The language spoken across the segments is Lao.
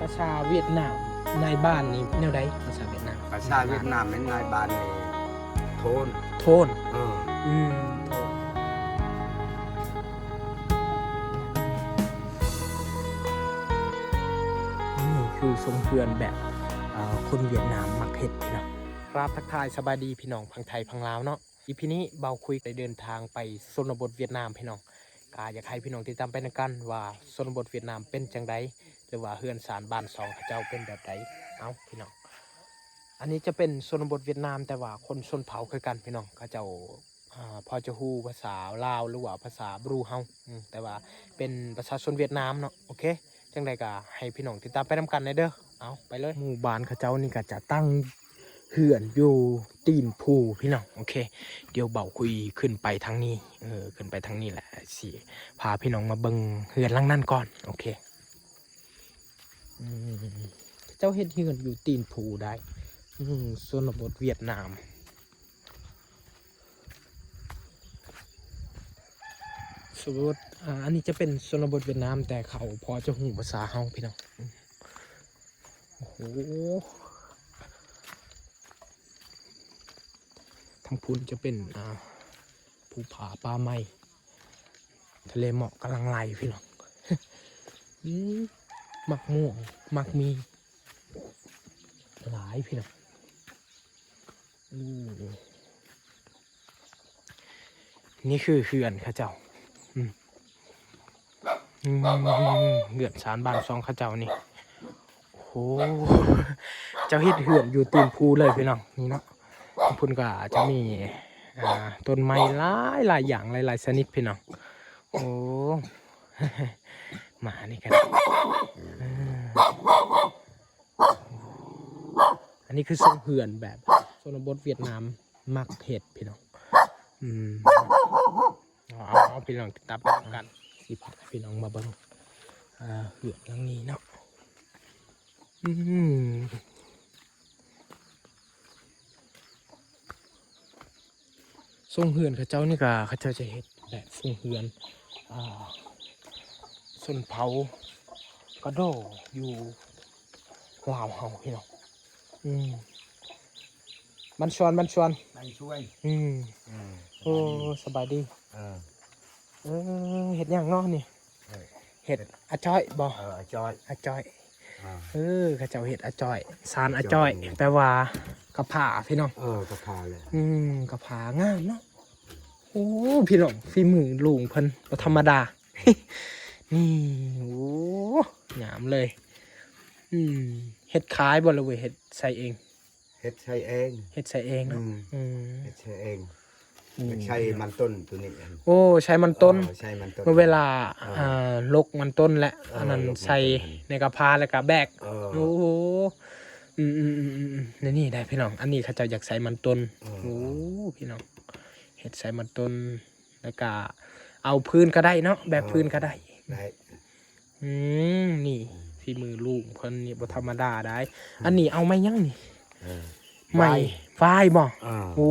ພາສາຫວຽດນາມນາຍບ້ານນີ້ແນວໃດ? ພາສາຫວຽດນາມ ພາສາຫວຽດນາມແມ່ນນາຍບ້ານນີ້ ໂທນ ໂທນ ເອີ ອືມ ໂທນ ນີ້ຄືຊົງເຮືອນແບບ ເອີ ຄົນຫວຽດນາມມັກເຮັດເນາະ. ກາບທັກທາຍສະບາຍດີພີ່ນ້ອງຝັ່ງໄທຝັ່ງລາວເນາະ. ອີພີນີ້ບ່າວຄຸຍໄດ້ເດີນທາງໄປຊົນນະບົດຫວຽດນາມພີ່ນ້ອງ, ກະຢາກໃຫ້ພີ່ນ້ອງຕິດຕາມໄປນຳກັນວ່າຊົນນະບົດຫວຽດນາມເປັນຈັ່ງໃດ ຫຼືວ່າເຮືອນຊານບ້ານຊ່ອງເຂົາເຈົ້າເປັນແບບໃດ. ເອົ້າ ພີ່ນ້ອງ ອັນນີ້ຈະເປັນຊົນນະບົດຫວຽດນາມ ແຕ່ວ່າຄົນຊົນເຜົ່າຄືກັນພີ່ນ້ອງ, ເຂົາເຈົ້າ ອາ ພໍຈະຮູ້ພາສາລາວ ຫຼືວ່າພາສາບຣູເຮົາ ອືມ ແຕ່ວ່າເປັນປະຊາຊົນຫວຽດນາມເນາະ. ໂອເຄ ຈັ່ງໃດກະໃຫ້ພີ່ນ້ອງຕິດຕາມໄປນຳກັນແດ່ເດີ. ເອົາ ໄປເລີຍ. ໝູ່ບ້ານເຂົາເຈົ້ານີ້ກະຈະຕັ້ງເຮືອນຢູ່ຕີນພູພີ່ນ້ອງ. ໂອເຄ ດຽວບ່າວຄຸຍຂຶ້ນໄປທາງນີ້ ເອີ ຂຶ້ນໄປທາງນີ້ແຫຼະ ຊິພາພີ່ນ້ອງມາເບິ່ງເຮືອນຫຼັງນັ້ນກ່ອນ. ໂອເຄ ອືມ ເຂົາເຈົ້າເຮັດເຮືອນຢູ່ຕີນພູໄດ້ ອືມ ຊົນນະບົດຫວຽດນາມ. ສົມມຸດ ອາ ອັນນີ້ຈະເປັນຊົນນະບົດຫວຽດນາມ ແຕ່ເຂົາພໍຈະຮູ້ພາສາເຮົາພີ່ນ້ອງ. ໂອ້ໂຫ ທາງພຸ້ນຈະເປັນ ອາ ພູຜາປ່າໄມ້ ທະເລໝອກກຳລັງໄຫຼພີ່ນ້ອງ. ອືມ ໝາກມ່ວງ ໝາກມີ ຫຼາຍພີ່ນ້ອງ. ອືມ ນີ້ຄືເຮືອນເຂົາເຈົ້າ ອືມ ອືມ ເຮືອນຊານບ້ານຊ່ອງເຂົາເຈົ້ານີ້. ໂອ້ ເຈົ້າເຮັດເຮືອນຢູ່ຕີນພູເລີຍພີ່ນ້ອງ ນີ້ເນາະ. ພຸ້ນກໍຈະມີ ອາ ຕົ້ນໄມ້ຫຼາຍໆຢ່າງ ຫຼາຍໆຊະນິດພີ່ນ້ອງ. ໂອ້ ໝານີ້ກໍໄດ້ ເອີ ອັນນີ້ຄືຊົງເຮືອນແບບຊົນນະບົດຫວຽດນາມມັກເຮັດພີ່ນ້ອງ. ອືມ ເອົາ ເອົາ ເອົາ ພີ່ນ້ອງຕິດຕາມໄປນຳກັນ ຊິພາພີ່ນ້ອງມາເບິ່ງ ເອີ ເຮືອນຫຼັງນີ້ເນາະ. ອືມ ຊົງເຮືອນເຂົາເຈົ້ານີ້ກະ ເຂົາເຈົ້າຈະເຮັດແບບຊົງເຮືອນ ອາ ຊົນເຜົ່າກະດໍຢູ່ລາວເຮົາພີ່ນ້ອງ. ອືມ ບັນຊວນ ບັນຊວນ ບັນຊວນ ອືມ ເອີ ໂອ້ ສະບາຍດີ ສະບາຍດີ ເອີ ເອີ ເຮັດຫຍັງເນາະນີ້? ເອີ ເຮັດ ເຮັດອາຈ້ອຍບໍ່? ເອີ ອາຈ້ອຍ ອາຈ້ອຍ ອາ ເອີ ເຂົາເຈົ້າເຮັດອາຈ້ອຍ ສານອາຈ້ອຍ ອາຈ້ອຍ ແປວ່າກະພ້າພີ່ນ້ອງ. ເອີ ກະພ້າແຫຼະ ອືມ ກະພ້າງາມເນາະ. ໂອ້ ພີ່ນ້ອງ ຝີມືລຸງເພິ່ນບໍ່ທຳມະດາ ນີ້ ໂອ້ ງາມເລີຍ. ອືມ ເຮັດຂາຍບໍ່ ຫຼືວ່າເຮັດໃຊ້ເອງ? ເຮັດໃຊ້ເອງ ເຮັດໃຊ້ເອງເນາະ. ອືມ ອືມ ເຮັດໃຊ້ເອງ ອືມ ໃຊ້ມັນຕົ້ນໂຕນີ້. ໂອ້ ໃຊ້ມັນຕົ້ນ ເອີ ໃຊ້ມັນຕົ້ນ ເມື່ອເວລາ ເອີ ອາ ລົກມັນຕົ້ນແຫຼະ ເອີ ອັນນັ້ນ ລົກມັນຕົ້ນ ໃສ່ໃນກະພ້າແລ້ວກະແບກ. ເອີ ໂອ້ ອືມໆໆໆ ໃນນີ້ໄດ໋ພີ່ນ້ອງ ອັນນີ້ເຂົາເຈົ້າຢາກໃສ່ມັນຕົ້ນ. ເອີ ໂອ້ ພີ່ນ້ອງ ເຮັດໃສ່ມັນຕົ້ນ ແລ້ວກະເອົາພື້ນກະໄດ້ເນາະ ແບກພື້ນກະໄດ້ ເອີ ໄດ້. ອືມ ນີ້ ອືມ ຝີມືລຸງເພິ່ນນີ້ບໍ່ທຳມະດາໄດ໋. ອືມ ອັນນີ້ເອົາໄມ້ຫຍັງນີ້? ເອີ ໄມ້ຫວາຍ ຫວາຍບໍ່? ເອີ ໂອ້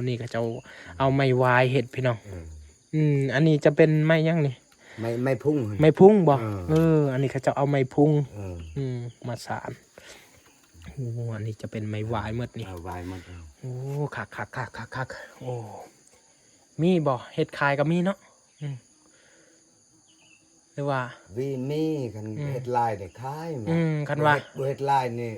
ນີ້ເຂົາເຈົ້າເອົາໄມ້ຫວາຍເຮັດພີ່ນ້ອງ. ອືມ ອືມ ອັນນີ້ຈະເປັນໄມ້ຫຍັງນີ້? ໄມ້ ໄມ້ພຸ້ງ ໄມ້ພຸ້ງບໍ່? ເອີ ເອີ ອັນນີ້ເຂົາເຈົ້າເອົາໄມ້ພຸ້ງ ເອີ ອືມ ມາສານ. ໂອ້ ອັນນີ້ຈະເປັນໄມ້ຫວາຍໝົດນີ້ ເອີ ຫວາຍໝົດ. ໂອ້ ຄັກໆໆໆໆ ໂອ້ ມີບໍ່? ເຮັດຂາຍກໍມີເນາະ. ອືມ ຫຼືວ່າ ມີ ມີ ຄັນ ອືມ ເຮັດຫຼາຍນີ້ຂາຍ. ອືມ ຄັນວ່າ ບໍ່ເຮັດ ບໍ່ເຮັດຫຼາຍນີ້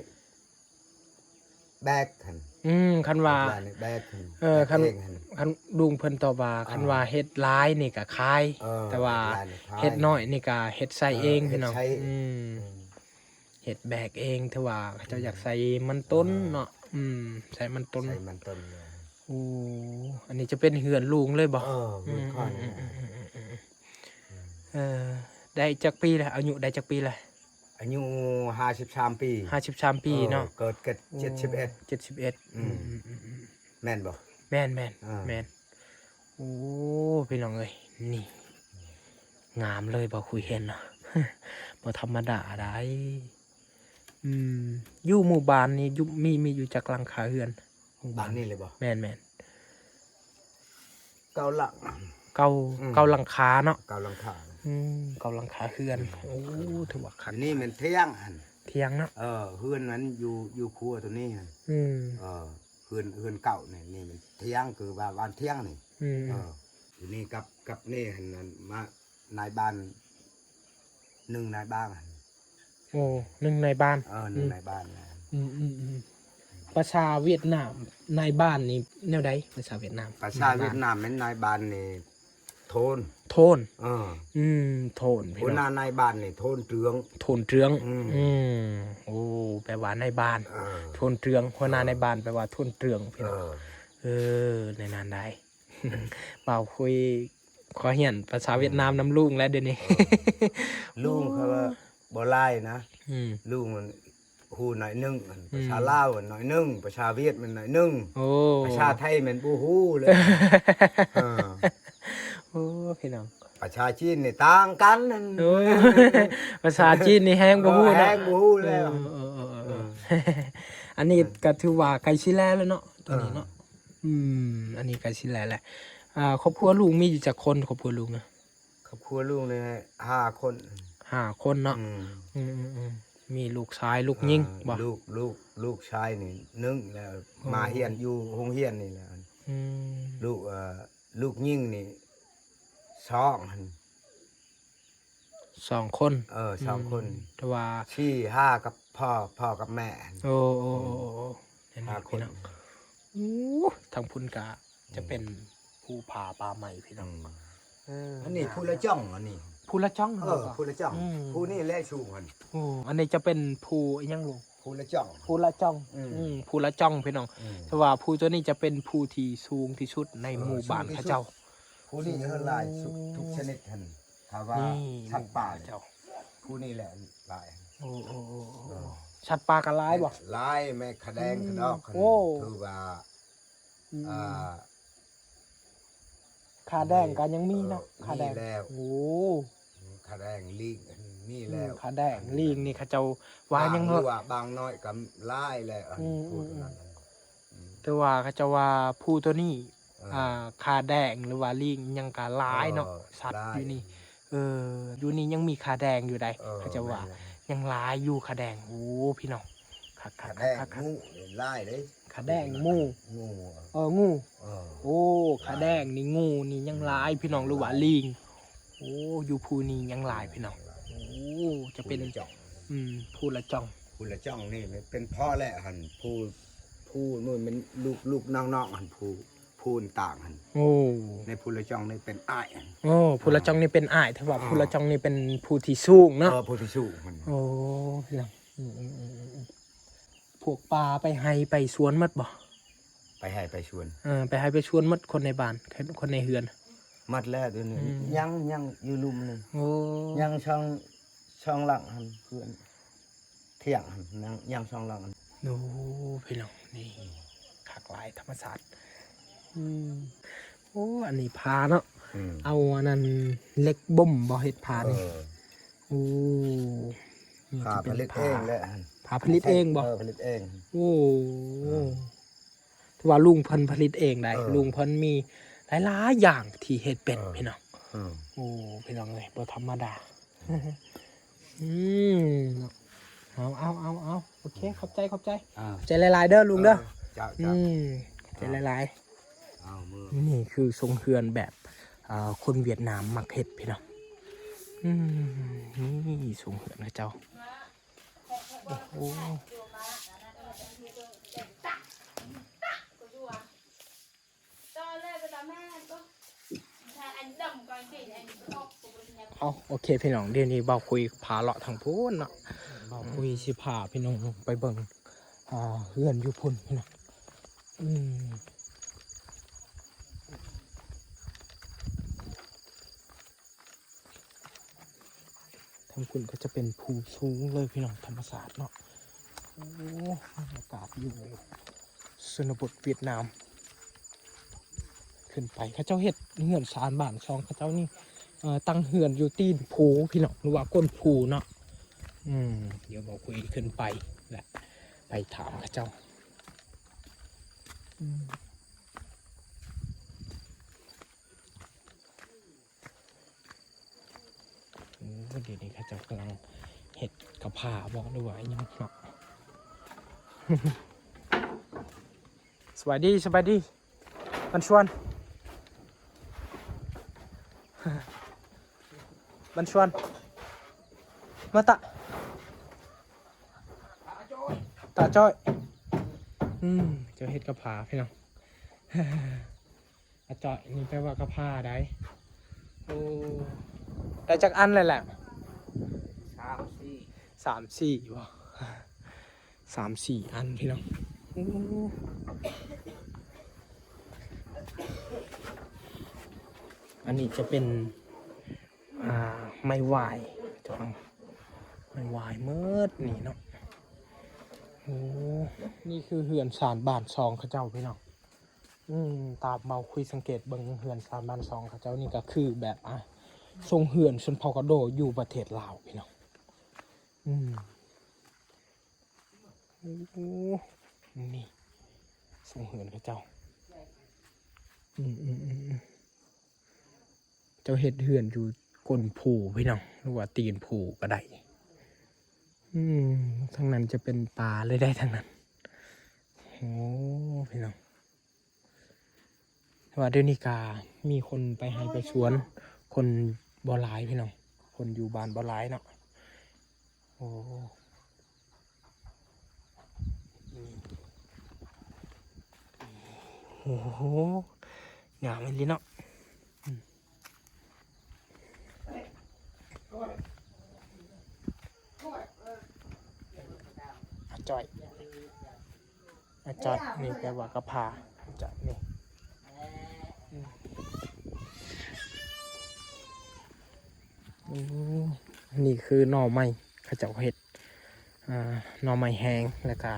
ແບກຫັ້ນ. ອືມ ຄັນວ່າ ເຮັດຫຼາຍນີ້ແບກຫັ້ນ ເອີ ແບກ ຄັນ ເອງຫັ້ນ ຄັນລຸງເພິ່ນຕອບວ່າ ອ່າ ຄັນວ່າເຮັດຫຼາຍນີ້ກໍຂາຍ. ເອີ ແຕ່ວ່າເຮັດຫຼາຍນີ້ຂາຍ ເຮັດນ້ອຍນີ້ກໍເຮັດໃຊ້ເອງ ເອີ ພີ່ນ້ອງ. ເຮັດໃຊ້ ອືມ ອືມ ເຮັດແບກເອງ ຖືວ່າເຂົາເຈົ້າຢາກໃສ່ມັນຕົ້ນເນາະ. ເອີ ອືມ ໃສ່ມັນຕົ້ນ ໃສ່ມັນຕົ້ນເລີຍ. ໂອ້ ອັນນີ້ຈະເປັນເຮືອນລຸງເລີຍບໍ່? ເອີ ເຮືອນຂ້ອຍ. ອືມ ອືມ ອືມ ອືມ ອືມ ອືມ ເອີ ໄດ້ຈັກປີແລ້ວ? ອາຍຸໄດ້ຈັກປີແລ້ວ? ອາຍຸຫ້າສິບສາມປີ. ຫ້າສິບສາມປີເນາະ. ເອີ ເກີດ ເກີດ ໂອ້ ເຈັດສິບເອັດ ເຈັດສິບເອັດ. ອືມ ອືມ ອືມ ອືມ ອືມ ແມ່ນບໍ່? ແມ່ນ ແມ່ນ ອ່າ ແມ່ນ. ໂອ້ ພີ່ນ້ອງເອີຍ ນີ້ ງາມເລີຍ ບໍ່ຄຸຍເຫັນເນາະ ບໍ່ທຳມະດາໃດ. ອືມ ຢູ່ໝູ່ບ້ານນີ້ຢູ່ ມີ ມີຢູ່ຈັກຫຼັງຄາເຮືອນ? ໝູ່ບ້ານນີ້ເລີຍບໍ່? ແມ່ນໆ ເກົ້າຫຼັງ ເກົ້າ ອືມ ເກົ້າຫຼັງຄາເນາະ. ເກົ້າຫຼັງຄາ. ອືມ ເກົ້າຫຼັງຄາເຮືອນ. ໂອ້ ຖືວ່າຄັກ. ອັນນີ້ແມ່ນຖຽງຫັ້ນ ຖຽງເນາະ. ເອີ ເຮືອນມັນຢູ່ ຢູ່ຄົວຕົວນີ້ຫັ້ນ. ອືມ ເອີ ເຮືອນ ເຮືອນເກົ່ານີ້ ນີ້ແມ່ນຖຽງ ຄືວ່າບ້ານຖຽງນີ້. ອືມ ເອີ ຢູ່ນີ້ກັບ ກັບນີ້ຫັ້ນ ມານາຍບ້ານ ໜຶ່ງນາຍບ້ານຫັ້ນ. ໂອ້ ໜຶ່ງນາຍບ້ານ. ເອີ ໜຶ່ງ ອືມ ນາຍບ້ານ. ອືມໆໆ ພາສາຫວຽດນາມ ນາຍບ້ານນີ້ແນວໃດ? ພາສາຫວຽດນາມ ພາສາຫວຽດນາມແມ່ນນາຍບ້ານນີ້ ໂທນ ໂທນ. ເອີ ອືມ ໂທນ ຫົວໜ້ານາຍບ້ານນີ້ ໂທນເຈືອງ ໂທນເຈືອງ. ອືມ ອືມ ໂອ້ ແປວ່ານາຍບ້ານ ເອີ ໂທນເຈືອງ. ຫົວໜ້າ ເອີ ນາຍບ້ານແປວ່າໂທນເຈືອງ ພີ່ນ້ອງ. ເອີ ເອີ ແນວນັ້ນໄດ໋. ບ່າວຄຸຍຂໍຮຽນພາສາຫວຽດນາມນຳລຸງແລ້ວດຽວນີ້. ເອີ ລຸງເຂົາວ່າບໍ່ຫຼາຍນະ. ອືມ ລຸງມັນຮູ້ໜ້ອຍໜຶ່ງ ອືມ ພາສາລາວໜ້ອຍໜຶ່ງ ພາສາຫວຽດມັນໜ້ອຍໜຶ່ງ. ໂອ້ ພາສາໄທມັນບໍ່ຮູ້ເລີຍ. ເອີ ໂອ້ ພີ່ນ້ອງ ພາສາຈີນນີ້ຕ່າງກັນນັ້ນ. ໂອ້ ພາສາຈີນນີ້ແຮງບໍ່ຮູ້ເນາະ. ເອີ ແຮງບໍ່ຮູ້ແລ້ວ. ເອີ ເອີ ເອີ ເອີ ເອີ ອັນນີ້ກໍຖືວ່າໃກ້ຊິແລ້ວແລ້ວເນາະ ຕອນນີ້ເນາະ. ເອີ ອືມ ອັນນີ້ກໍຊິແລ້ວແຫຼະ. ອ່າ ຄອບຄົວລຸງມີຢູ່ຈັກຄົນ ຄອບຄົວລຸງນະ? ຄອບຄົວລຸງນີ້ຫ້າຄົນ. ຫ້າຄົນເນາະ. ອືມ ອືມໆໆ ມີລູກຊາຍລູກຍິງ ເອີ ບໍ່? ລູກ ລູກ ລູກຊາຍນີ້ໜຶ່ງແລ້ວ. ໂອ້ ມາຮຽນຢູ່ໂຮງຮຽນນີ້ແຫຼະ. ອືມ ລູກ ເອີ ລູກຍິງນີ້ສອງຫັ້ນ. ສອງຄົນ. ເອີ ສອງຄົນ. ອືມ ແຕ່ວ່າສີ່ຫ້າກັບພໍ່ ພໍ່ກັບແມ່ຫັ້ນ. ໂອ້ ໂອ້ ໂອ້ ໂອ້ ເຫັນ ຫ້າຄົນ. ໂອ້ ທາງພຸ້ນກະຈະເປັນ ອືມ ພູຜາປ່າໄມ້ ພີ່ນ້ອງ. ອືມ ເອີ ອັນນີ້ພູລະຈ່ອງ ອັນນີ້ພູລະຈ່ອງ. ເອີ ພູລະຈ່ອງ. ອືມ ພູນີ້ແຫຼະສູງຫັ້ນ. ໂອ້ ອັນນີ້ຈະເປັນພູອີຫຍັງລຸງ? ພູລະຈ່ອງ. ພູລະຈ່ອງ. ອືມ ອືມ ພູລະຈ່ອງ ພີ່ນ້ອງ. ອືມ ແຕ່ວ່າພູຕົວນີ້ຈະເປັນພູທີ່ສູງທີ່ສຸດໃນ ເອີ ໝູ່ບ້ານເຂົາເຈົ້າ. ພູນີ້ເຮີ້ນຫຼາຍສຸດທຸກຊະນິດຫັ້ນ ຖ້າວ່າສັດປ່າເຈົ້າ ຜູ້ນີ້ແຫຼະຫຼາຍ. ໂອ້ ໂອ້ ໂອ້ ໂອ້ ເອີ ສັດປ່າກໍຫຼາຍບໍ່? ຫຼາຍ ແມ່ຂາແດງ ອືມ ຂາດອກ ໂອ້ ຖືວ່າ ອືມ ອ່າ ຂາແດງກໍຍັງມີເນາະ. ເອີ ຂາແດງ ມີແລ້ວ. ໂອ້ ຂາແດງ ລີງ ມີແລ້ວ. ອືມ ຂາແດງ ລີງນີ້ເຂົາເຈົ້າວ່າຍັງ ອ່າ ເນາະ ວ່າບາງນ້ອຍກໍຫຼາຍແລ້ວ. ອືມ ອືມ ອືມ ແຕ່ວ່າເຂົາເຈົ້າວ່າພູໂຕນີ້ ເອີ ອ່າ ຂາແດງ ຫຼືວ່າລີງອີ່ຫຍັງກໍຫຼາຍເນາະ. ເອີ ສັດຢູ່ນີ້ ເອີ ຢູ່ນີ້ຍັງມີຂາແດງຢູ່ໃດ໋. ເອີ ເຂົາເຈົ້າວ່າ ແມ່ນແຫຼະ ຍັງຫຼາຍຢູ່ຂາແດງ. ໂອ້ ພີ່ນ້ອງ ຄັກໆໆໆ ຂາແດງ ງູຫຼາຍເດ້. ຂາແດງ ງູ ງູ ເອີ ງູ ເອີ ໂອ້ ຂາແດງນີ້ ງູນີ້ຍັງຫຼາຍ ອືມ ພີ່ນ້ອງ ຫຼືວ່າລີງ. ໂອ້ ຢູ່ພູນີ້ຍັງຫຼາຍ ພີ່ນ້ອງ. ໂອ້ ຈະເປັນ ພູລະຈ່ອງ ອືມ ພູລະຈ່ອງ ພູລະຈ່ອງນີ້ແມ່ນເປັນພໍ່ແຫຼະຫັ້ນ. ພູ ພູນີ້ແມ່ນລູກ ລູກນ້ອງໆຫັ້ນ. ພູ ພູຕ່າງຫັ້ນ. ໂອ້ ໃນພູລະຈ່ອງນີ້ເປັນອ້າຍຫັ້ນ. ໂອ້ ພູລະຈ່ອງນີ້ເປັນອ້າຍ ແຕ່ວ່າ ອ່າ ພູລະຈ່ອງນີ້ເປັນພູທີ່ສູງເນາະ. ເອີ ພູທີ່ສູງຫັ້ນ. ໂອ້ ພີ່ນ້ອງ ອືມໆໆໆ ພວກປ່າໄປໄຮ່ໄປສວນໝົດບໍ່? ໄປໄຮ່ໄປສວນ. ເອີ ໄປໄຮ່ໄປສວນໝົດ ຄົນໃນບ້ານ ຄົນໃນເຮືອນ. ໝົດແລ້ວດຽວນີ້ ອືມ ຍັງ ຍັງຢູ່ລຸ່ມນີ້. ໂອ້ ຍັງຊ່ອງ ຊ່ອງຫຼັງຫັ້ນ ເຮືອນ ຖຽງຫັ້ນ ຍັງ ຍັງຊ່ອງຫຼັງຫັ້ນ. ໂອ້ ພີ່ນ້ອງ ນີ້ຄັກຫຼາຍ ທຳມະຊາດ. ອືມ ໂອ້ ອັນນີ້ຜາເນາະ. ອືມ ເອົາອັນນັ້ນ ເຫຼັກບົ່ມບໍ່ ເຮັດຜານີ້. ເອີ ໂອ້ ນີ້ ຜາ ຈະເປັນ ຜະລິດເອງແຫຼະ ຜາຜະລິດເອງບໍ່? ເອີ ຜະລິດເອງ. ໂອ້ ອືມ ຖືວ່າລຸງເພິ່ນຜະລິດເອງໄດ໋. ເອີ ລຸງເພິ່ນມີຫຼາຍໆຢ່າງທີ່ເຮັດເປັນ. ເອີ ພີ່ນ້ອງ. ອືມ ໂອ້ ພີ່ນ້ອງເອີຍ ບໍ່ທຳມະດາ. ອືມ ເອົາ ເອົາ ເອົາ ເອົາ ໂອເຄ ຂອບໃຈ ຂອບໃຈ. ອ່າ ຂອບໃຈຫຼາຍໆເດີລຸງເດີ. ເອີ ເຈົ້າ ເຈົ້າ. ອືມ ຂອບໃຈຫຼາຍໆ. ເອົາ ນີ້ຄືຊົງເຮືອນແບບ ອ່າ ຄົນຫວຽດນາມມັກເຮັດ ພີ່ນ້ອງ. ອືມ ນີ້ຊົງເຮືອນເຂົາເຈົ້າ. ໂອ້ໂຫ ເອົາ ໂອເຄ ພີ່ນ້ອງ ດຽວນີ້ບ່າວຄຸຍພາເລາະທາງພຸ້ນເນາະ. ບ່າວຄຸຍຊິພາພີ່ນ້ອງໄປເບິ່ງ ອ່າ ເຮືອນຢູ່ພຸ້ນພີ່ນ້ອງ. ອືມ ທາງພຸ້ນກໍຈະເປັນພູສູງເລີຍພີ່ນ້ອງ ທຳມະຊາດເນາະ. ໂອ້ ບັນຍາກາດຢູ່ຊົນນະບົດຫວຽດນາມ. ຂຶ້ນໄປເຂົາເຈົ້າເຮັດເຮືອນຊານບ້ານຊ່ອງເຂົາເຈົ້ານີ້ ເອີ ຕັ້ງເຮືອນຢູ່ຕີນພູພີ່ນ້ອງ ຫຼືວ່າກົ້ນພູເນາະ. ອືມ ດຽວບ່າວຄຸຍຂຶ້ນໄປ ແລະ ໄປຖາມເຂົາເຈົ້າ. ອືມ ໂອ້ ດຽວນີ້ເຂົາເຈົ້າກຳລັງເຮັດກະພ້າບໍ ຫຼືວ່າອີ່ຫຍັງເນາະ. ສະບາຍດີ ສະບາຍດີ ບັນຊວນ ບັນຊວນ ມາຕະ ຕາຈ້ອຍ. ອືມ ເຈົ້າເຮັດກະພ້າພີ່ນ້ອງ. ອາຈ້ອຍນີ້ແປວ່າກະພ້າໃດ໋. ໂອ້ ໄດ້ຈັກອັນແລ້ວແຫຼະ? ສາມສີ່ ສາມສີ່ບໍ? ສາມສີ່ອັນພີ່ນ້ອງ. ໂອ້ ອັນນີ້ຈະເປັນ ອ່າ ໄມ້ຫວາຍ ເຈົ້າ ໄມ້ຫວາຍໝົດນີ້ເນາະ. ໂອ້ ນີ້ຄືເຮືອນຊານບ້ານຊ່ອງເຂົາເຈົ້າພີ່ນ້ອງ. ອືມ ຕາມເຮົາຄຸຍສັງເກດເບິ່ງເຮືອນຊານບ້ານຊ່ອງເຂົາເຈົ້ານີ້ກໍຄືແບບ ອ່າ ຊົງເຮືອນຊົນເຜົ່າກະໂດຢູ່ປະເທດລາວພີ່ນ້ອງ. ອືມ ໂອ້ ນີ້ຊົງເຮືອນເຂົາເຈົ້າ. ອືມໆໆໆ ເຈົ້າເຮັດເຮືອນຢູ່ກົ້ນພູພີ່ນ້ອງ ຫຼືວ່າຕີນພູກໍໄດ້. ອືມ ທາງນັ້ນຈະເປັນປ່າເລີຍໄດ໋ທາງນັ້ນ. ໂອ້ ພີ່ນ້ອງ ແຕ່ວ່າດຽວນີ້ກະມີຄົນໄປໄຮ່ໄປສວນ ຄົນບໍ່ຫຼາຍພີ່ນ້ອງ ຄົນຢູ່ບ້ານບໍ່ຫຼາຍເນາະ. ໂອ້ ໂອ້ໂຫ ງາມອີ່ຫຼີເນາະ. ອາຈ້ອຍ ອາຈ້ອຍ ນີ້ແປວ່າກະພ້າ ອາຈ້ອຍນີ້. ອືມ ໂອ້ ອັນນີ້ຄືໜໍ່ໄມ້ເຂົາເຈົ້າເຮັດ ອ່າ ໜໍ່ໄມ້ແຫ້ງ ແລ້ວກະ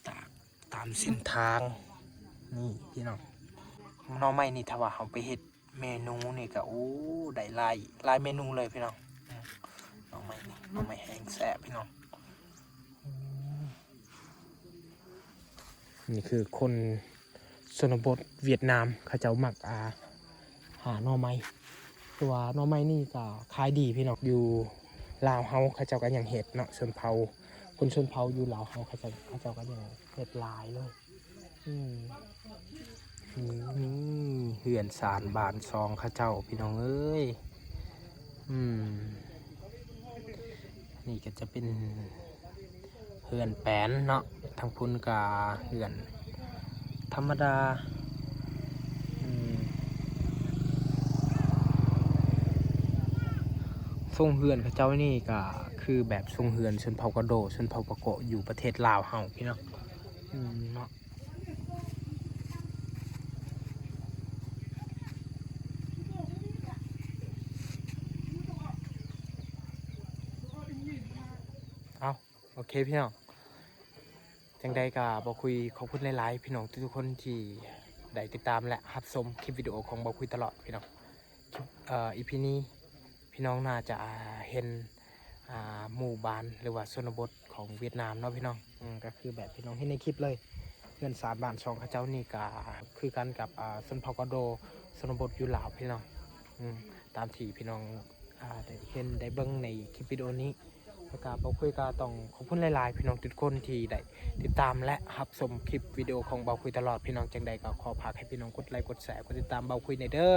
ຕາກຕາມເສັ້ນທາງນີ້ພີ່ນ້ອງ. ໜໍ່ໄມ້ນີ້ຖ້າວ່າເຮົາໄປເຮັດເມນູນີ້ກະ ໂອ້ ໄດ້ຫຼາຍ ຫຼາຍເມນູເລີຍພີ່ນ້ອງ. ອືມ ໜໍ່ໄມ້ນີ້ ໜໍ່ໄມ້ແຫ້ງແຊບພີ່ນ້ອງ. ອືມ ນີ້ຄືຄົນຊົນນະບົດຫວຽດນາມ ເຂົາເຈົ້າມັກ ອ່າ ຫາໜໍ່ໄມ້ ຄືວ່າໜໍ່ໄມ້ນີ້ກໍຂາຍດີພີ່ນ້ອງ. ຢູ່ລາວເຮົາເຂົາເຈົ້າກໍຍັງເຮັດເນາະ ຊົນເຜົ່າ ຄົນຊົນເຜົ່າຢູ່ລາວເຮົາເຂົາເຈົ້າ ເຂົາເຈົ້າກໍຍັງເຮັດຫຼາຍເລີຍ. ອືມ ນີ້ ນີ້ເຮືອນຊານບ້ານຊ່ອງເຂົາເຈົ້າພີ່ນ້ອງເອີຍ. ອືມ ນີ້ກໍຈະເປັນເຮືອນແປນເນາະ ທາງພຸ້ນກໍເຮືອນທຳມະດາ. ອືມ ຊົງເຮືອນເຂົາເຈົ້ານີ້ກໍຄືແບບຊົງເຮືອນຊົນເຜົ່າກະໂດ ຊົນເຜົ່າປາໂກະຢູ່ປະເທດລາວເຮົາພີ່ນ້ອງ. ອືມ ເນາະ. ເອົາ ໂອເຄພີ່ນ້ອງ ຈັ່ງໃດກໍບ່າວຄຸຍຂອບຄຸນຫຼາຍໆ ພີ່ນ້ອງທຸກໆຄົນທີ່ໄດ້ຕິດຕາມ ແລະ ຮັບຊົມຄລິບວິດີໂອຂອງບ່າວຄຸຍຕະຫຼອດພີ່ນ້ອງ. ເອີ ອີພີນີ້ ພີ່ນ້ອງໜ້າຈະເຫັນ ອ່າ ໝູ່ບ້ານ ຫຼືວ່າຊົນນະບົດຂອງຫວຽດນາມເນາະພີ່ນ້ອງ. ອືມ ກໍຄືແບບພີ່ນ້ອງເຫັນໃນຄລິບເລີຍ ເຮືອນຊານບ້ານຊ່ອງເຂົາເຈົ້ານີ້ກໍຄືກັນກັບ ອ່າ ຊົນເຜົ່າກະໂດ ຊົນນະບົດຢູ່ລາວພີ່ນ້ອງ. ອືມ ຕາມທີ່ພີ່ນ້ອງ ອ່າ ໄດ້ເຫັນໄດ້ເບິ່ງໃນຄລິບວິດີໂອນີ້ ແລ້ວກໍບ່າວຄຸຍກໍຕ້ອງຂອບຄຸນຫຼາຍໆ ພີ່ນ້ອງທຸກຄົນທີ່ໄດ້ຕິດຕາມ ແລະ ຮັບຊົມຄລິບວິດີໂອຂອງບ່າວຄຸຍຕະຫຼອດພີ່ນ້ອງ. ຈັ່ງໃດກໍຂໍຝາກໃຫ້ພີ່ນ້ອງກົດໄລ ກົດແຊ ກົດຕິດຕາມບ່າວຄຸຍແດ່ເດີ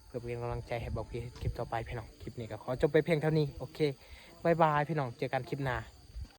ເພື່ອເປັນກຳລັງໃຈໃຫ້ບ່າວຄຸຍເຮັດຄລິບຕໍ່ໄປພີ່ນ້ອງ. ຄລິບນີ້ກໍຂໍຈົບໄປພຽງເທົ່ານີ້. ໂອເຄ ບາຍບາຍພີ່ນ້ອງ ເຈີກັນຄລິບໜ້າ.